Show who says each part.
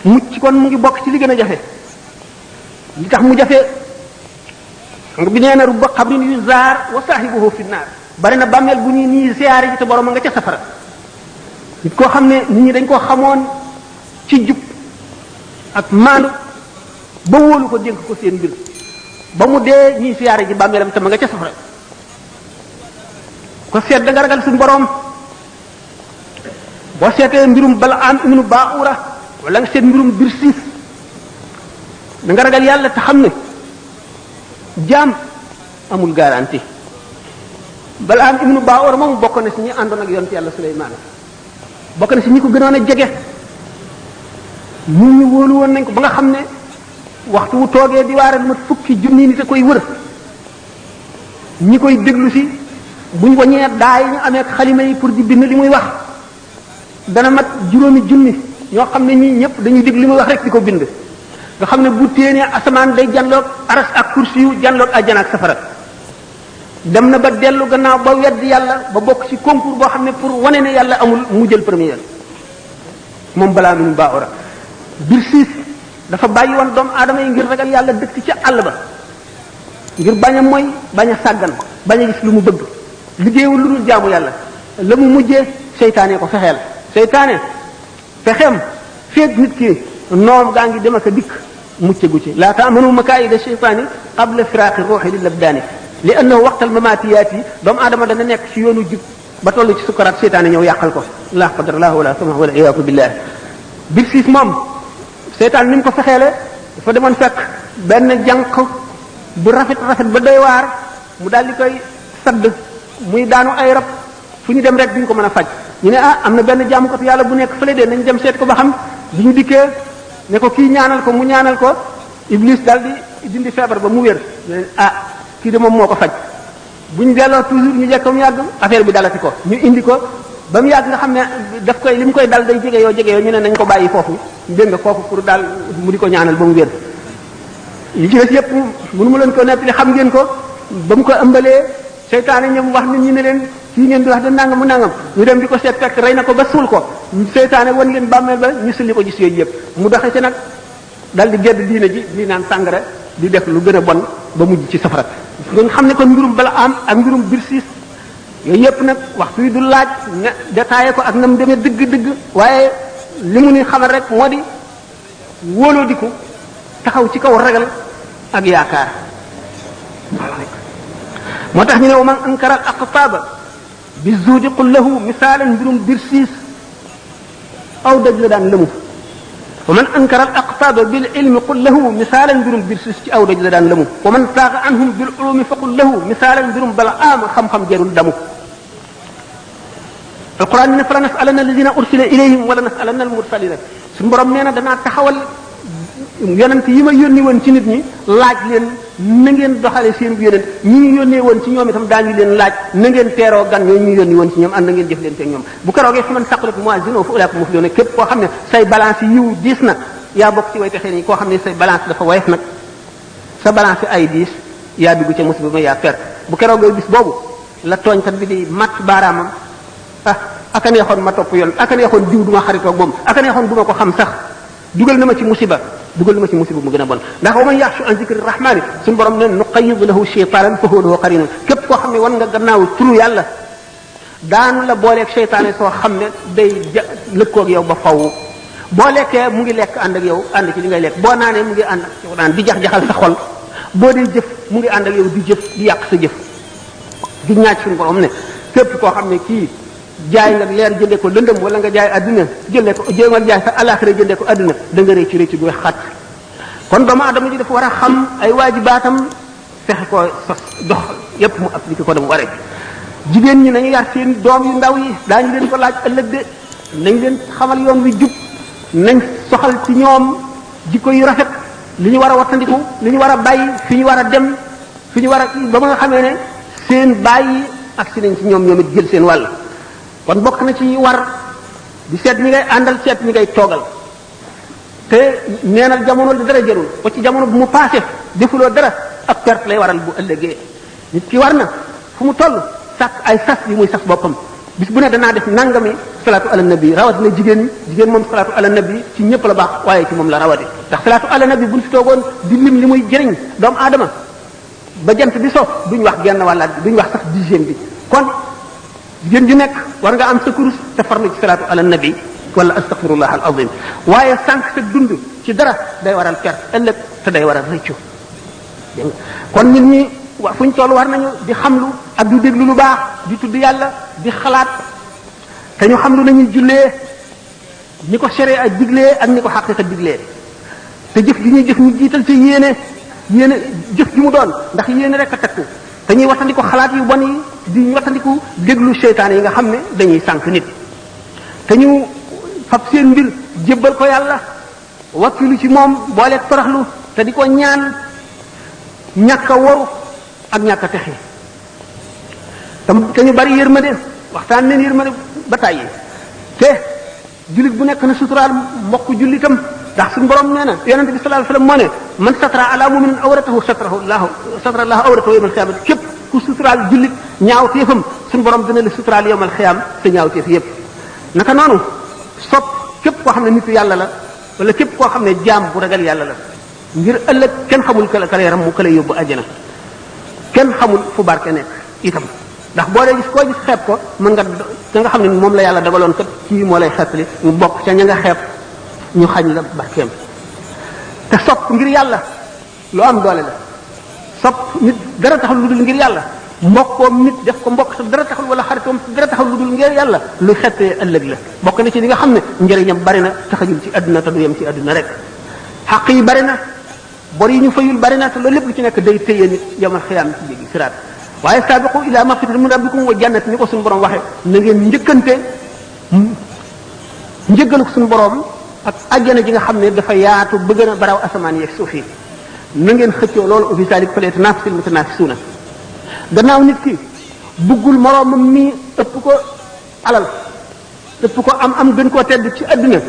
Speaker 1: mucc kon mu ngi bokk ci li gën a jafe li tax mu jafe nga bi nee na rubba xabrin yu zaar wa saahibuhu fi naar bari na bàmmeel bu ñuy nii siyaare ji te borom a nga ca safara nit koo xam ne nit ñi dañ koo xamoon ci jub ak maandu ba wóolu ko dénk ko seen mbir ba mu dee ñii siyaare ji bàmmeelam te ma nga ca safara ko seet da nga ragal suñu borom boo seetee mbirum Balaam ibnu Baa'ura wala nga seet mbirum Birsiis da nga ragal yàlla te xam ne jaam amul garantie Balaam ibnu Baa'ura moom bokk na si ñi àndoon ak yonent yàlla Suleymaan bokk na si ñi ko gënoon a jege ñun ñu wóolu woon nañ ko ba nga xam ne waxtu wu toogee di waare lu mat fukki junni nit a koy wër ñi koy déglu si buñ wañee daay ñu amee xalima yi pour di bind li muy wax dana mat juróomi junni ñoo xam ne ñii ñëpp dañuy dégg li muy wax rek di ko bind nga xam ne bu téenee asamaan day janloog aras ak kursi yu janloog àjjana ak safara dem na ba dellu gannaaw ba wedd yàlla ba bokk ci concours boo xam ne pour wane ne yàlla amul mu jël première moom balaa minu Baa'ura Birsiis dafa bàyyi woon doomu aadama yi ngir ragal yàlla dëkk ca àll ba ngir bañ a mooy bañ a sàggan bañ a gis lu mu bëgg liggéeyul lu dul jaamu yàlla la mu mujjee seytaane ko fexeel seytaane fexeem feeg nit ki noom gaa ngi dem ak a dikk mucc gu ci laa taamanu makaayida seytaani qabla firaaqi ruuxi lil abdaani li annahu waqtal mamaatiyaat yi doomu aadama dana nekk ci yoonu jub ba toll ci sukaraat seytaane ñëw yàqal ko la qadar laa wala sama wala iyaaku billah Birsiis moom seytaan ni mu ko fexeele dafa demoon fekk benn jànq bu rafet ba doy waar mu daal di koy sadd muy daanu ay rab fu ñu dem rek duñ ko mën a faj ñu ne am na benn jaamukatu yàlla bu nekk fële de nañ dem seet ko ba xam bi ñu dikkee ne ko kii ñaanal ko mu ñaanal ko Iblis daal di dindi feebar ba mu wér kii de moom moo ko faj bu ñu delloo toujours ñu jekk mu yàgg affaire bi dalati ko ñu indi ko ba mu yàgg nga xam ne daf koy li mu koy dal day jege yoo ñu ne nañ ko bàyyi foofu dégg nga kooku pour daal mu di ko ñaanal ba mu wér yi ci des yëpp mënu ma leen ko nettali xam ngeen ko ba mu ko ëmbalee seytaane ñoom wax nit ñi ne leen kii ngeen di wax de nangam mu nangam ñu dem di ko seet fekk rey na ko ba suul ko seytaane wan leen bàmmeel ba ñu sulli ko gis yooyu yëpp mu doxe ci nag dal di gedd diine ji di naan sàngara di def lu gën a bon ba mujj ci safara nga xam ne kon mbirum Balaam ak mbirum Birsiis yooyu yëpp nag waxtu yi du laaj ne détaillé ko ak na mu demee dëgg-dëgg waaye li mu ni xamal rek moo di wóoloo diku taxaw ci kaw ragal ak yaakaar moo tax ñu ne wa man ankara al aqtaaba bi zuudi qul lahu misaalan mbirum Birsiis aw daj la daan lëmu wa man ankara al aqtaaba bil ilmi qul lahu misaalan mbirum Birsiis ci aw daj la daan lëmu wa man saaga anhum bil ulumi fa qul lahu misaalan mbirum Balaam xam-xam jarul damu alquran ne fa la nasalanna alladina ursila ilayhim wala nasalanna almursalina suñu borom nee na danaa taxawal yonent yi ma yónni woon ci nit ñi laaj leen na ngeen doxale seen bu yonent ñi ñu yónnee woon ci ñoom itam daañu leen laaj na ngeen teeroo gan ñoo ñu yónni woon ci ñoom ànd na ngeen jëf leen te ñoom bu keroogee fa man saqulat mawazinuhu fa ulaa'ika muflihuun képp koo xam ne say balance yi yiw diis na yaa bokk ci way texee nii koo xam ne say balance dafa woyof nag sa balance ay diis yaa dugg ca musiba ma yaa perte bu keroogee bis boobu la tooñkat bi di matt baaraamam aka neexoon ma topp yoon aka neexoon diw du ma xaritoog moom aka neexoon du ma ko xam sax dugal na ma ci musiba mu gën a bon ndax wa man yaxshu an zikri rahmani suñu borom ne nuqayyid lahu shaytanan fa huwa lahu qarinun képp koo xam ne wan nga gannaaw turu yàlla daanu la booleeg seytaane soo xam ne day lëkkoog yow ba faw boo lekkee mu ngi lekk ànd ak yow ànd ci li ngay lekk boo naanee mu ngi ànd ak yow naan di jax-jaxal sa xol boo dee jëf mu ngi ànd ak yow di jëf di yàq sa jëf di ñaaj suñu borom ne képp koo xam ne kii jaay nga leer jëndee ko lëndëm wala nga jaay adduna jëndee ko jéem a jaay sa alaxira jëndee ko adduna da nga rëcc rëcc bu wex xat kon doomu adama ji dafa war a xam ay waajibaatam fexe ko sos dox yépp mu appliqué ko dama waree jigéen ñi nañu yar seen doom yu ndaw yi daañu leen ko laaj ëllëg de nañ leen xamal yoon wi jub nañ soxal ci ñoom jikko yu rafet li ñu war a wattandiku li ñu war a bàyyi fi ñu war a dem fi ñu war a ba ma nga xamee ne seen bàyyi ak si nañ ci ñoom ñoom it jël seen wàll kon bokk na ci war di seet ñi ngay àndal seet ñi ngay toogal te neenal jamono li dara jërul ba ci jamono bu mu passé defuloo dara ak perte lay waral bu ëllëgee nit ki war na fu mu toll sàkk ay sas yi muy sas boppam bis bu ne danaa def nangami salaatu ala nabi rawatina jigéen moom salaatu ala nabi ci ñëpp la baax waaye ci moom la rawati ndax salaatu ala nabi buñ fi toogoon di lim li muy jëriñ doomu aadama ba jant bi so duñ wax genn wàllaat bi duñ wax sax dixième bi kon jigéen ju nekk war nga am sa kurus te farlu ci salaatu ala nabi wala astaghfirullah al azim waaye sànq sa dund ci dara day waral perte ëllëg te day waral rëccu kon nit ñi fu ñu toll war nañu di xamlu ak di déglu lu baax di tudd yàlla di xalaat te ñu xamlu nañuy jullee ni ko sharia diglee ak ni ko xaqiqa diglee te jëf gi ñuy jëf ñu jiital ci yéene jëf gi mu doon ndax yéene rek a takku te ñuy wattandiku xalaat yu bon yi di wattandiku déglu seytaane yi nga xam ne dañuy sànq nit te ñu fab seen mbir jébbal ko yàlla wakkilu ci moom boole toroxlu te di ko ñaan ñàkk a waru ak ñàkk a texe te ñu bari yërmande waxtaan leen yërmande ba tàyyi te jullit bu nekk na suturaal mbokk jullitam ndax suñu borom nee na yonente bi sallallahu alayhi wasallam moo ne man satara ala mu'minin awratahu satara allahu awratahu yawmal qiyamah képp ku suturaal jullit ñaaw téefam suñu borom dina la suturaal yawmal qiyam te ñaaw téef yépp naka noonu sopp képp koo xam ne nitu yàlla la wala képp koo xam ne jaam bu ragal yàlla la ngir ëllëg kenn xamul kala yaram mu kala yóbbu àjjana kenn xamul fu barke nekk itam ndax boo dee gis koo gis xeeb ko mën nga xam ne moom la yàlla dagaloon kat kii moo lay xeetli mu bokk ca ña nga xeeb ñu xañ la barkeem te sopp ngir yàlla lu am doole la sopp nit dara taxul lu dul ngir yàlla mbokkoom nit def ko mbokk te dara taxul wala xaritoom dara taxul lu dul ngir yàlla lu xettee ëllëg la bokk na ci li nga xam ne njëriñam bari na taxajul ci àdduna te du yem ci àdduna rek xaq yi bari na bor yi ñu fayul bari na te loolu lépp lu ci nekk day téye nit yamal xiyaam ci jéggi siraat waaye saabiqu ila maghfiratin min rabbikum wa jannati ni ko suñu borom waxee na ngeen njëkkante njëggalu suñu borom ak àjjana ji nga xam ne dafa yaatu ba gën a baraw asamaan yeeg suuf yi na ngeen xëccoo loolu wa fi zaalika falyatanaafasil mutanaafisuuna gannaaw nit ki buggul moroomam mi ëpp ko alal ëpp ko am gën koo tedd ci àdduna